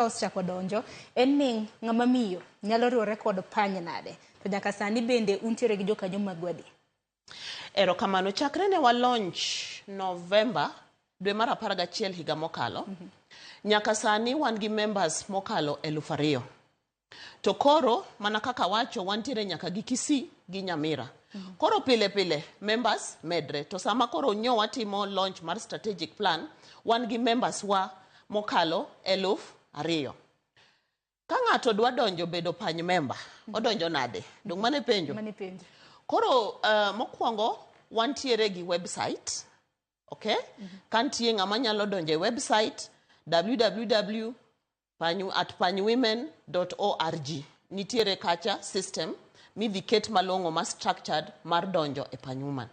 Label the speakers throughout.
Speaker 1: Osechako donjo en ni ng'ama miyo nyalo riwore kod pany nade, to nyaka sani bende untiere gi jokanyo magu adi?
Speaker 2: Erokamano. Chakre ne wa launch November dwe mar 11 higa mokalo, nyaka sani wan gi members mokalo 2000. To koro mana kaka wacho, wantiere nyaka gi Kisii gi Nyamira. Koro pile pile members medre. To sama koro nyo watimo launch mar strategic plan, wan gi members wa mokalo 2000. Ka ng'ato dwa donjo bedo pany member, odonjo nade? Dong' mano e penjo.
Speaker 1: Mano e penjo.
Speaker 2: Koro mokwongo wantiere gi website. Okay? Ka nitie ng'ama nyalo donjo e website www at panywomen.org, nitiere kacha system midhi ket malong'o ma structured mar donjo e Pany Woman.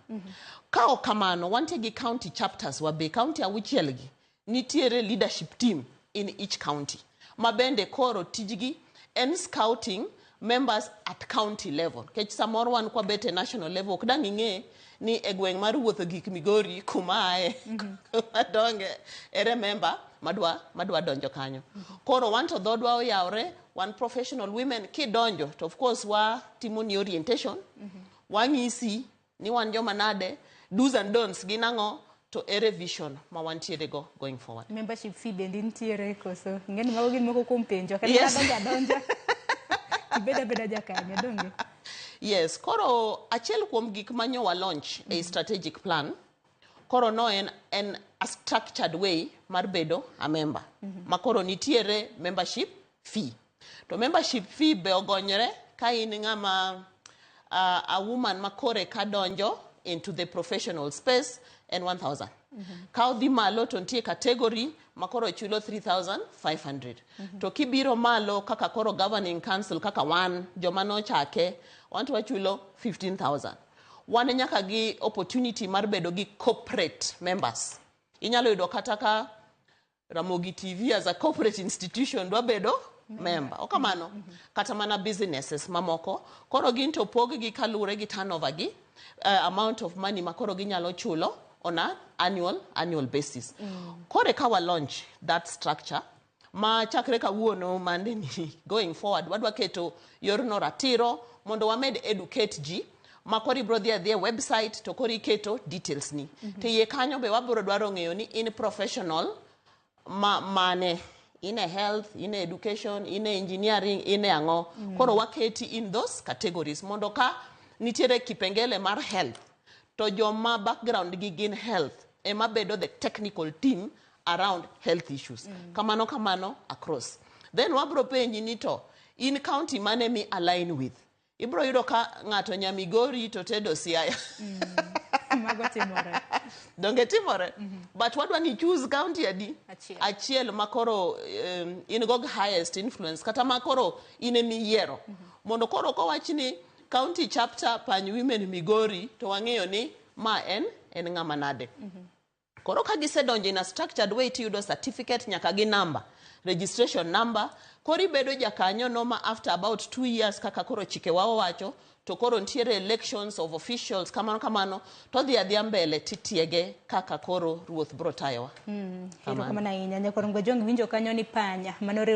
Speaker 2: Ka ok kamano, wantie gi county chapters wa be, county auchiel gi nitiere leadership team in each county ma bende koro tijgi en scouting members at county level. Nikech samoro wan kwabet e national level, ok dang' ing'e ni e gweng' mar wuotho gik Migori kuma ae, kuma donge, ere member madwa donjo kanyo. Koro wan to dhodwa oyawre, wan professional women. Kidonjo to of course watimo ni orientation, wang'isi ni wan joma nade, do's and don'ts gin ang'o, to ere vision ma wantiere go going forward.
Speaker 1: Membership fee bende nitiere koso? Ing'e ni mago gin moko kuom penjo kata donjo adonja ibed abeda jakanyo, donge?
Speaker 2: Yes, koro achiel kuom gik ma nyo wa launch e strategic plan koro no en a structured way mar bedo a member, ma koro nitiere membership fee. To membership fee be ogonyore ka in ng'ama a woman ma kore ka donjo into the professional space en 1000. Ka odhi malo to nitie category ma koro chulo 3500. To kibiro malo kaka koro governing council, kaka wan joma nochake, wan to wachulo 15,000. Wan nyaka gi opportunity mar bedo gi corporate members. Inyalo yudo kata ka Ramogi TV as a corporate institution dwa bedo member. Okamano, kata mana businesses mamoko. Koro gin to pog gi kaluwore gi turnover gi, amount of money ma koro ginyalo chulo on a annual basis. Koro ka wa launch that structure, ma chakre kawuono Monday ni going forward, wadwa keto yorno ratiro mondo wamed educate ji, ma koro ibro dhi adhiya e website to koro iketo details ni. To iye kanyo be wabro dwaro ng'eyo ni in professional ma mane, in e health, in e education, in e engineering, in e ang'o. Koro waketi in those categories mondo ka nitiere kipengele mar health to joma background gi gin health ema bedo the technical team around health issues. Kamano kamano across. Then wabro penji ni to in county mane mi align with. Ibro yudo ka ng'ato nya Migori to tedo Siaya.
Speaker 1: Mago timore.
Speaker 2: Donge timore? But wadwa ni choose county adi?
Speaker 1: Achiel.
Speaker 2: Achiel ma koro in go highest influence, kata ma koro in emiyiero. Mondo koro kowach ni county chapter Pany Women Migori, to wang'eyo ni ma en ng'ama nade. Koro ka gisedonjo in a structured way, tiyudo certificate nyaka gi number, registration number. Koro ibedo jakanyo no ma after about 2 years, kaka koro chikewa owacho, to koro nitiere elections of officials, kamano kamano, to dhi adhiya mbele titiege kaka koro ruoth bro tayowa.
Speaker 1: Erokamano ahinya. Nyakwar Ngwajong, winjo kanyo ni panya mano riwruok.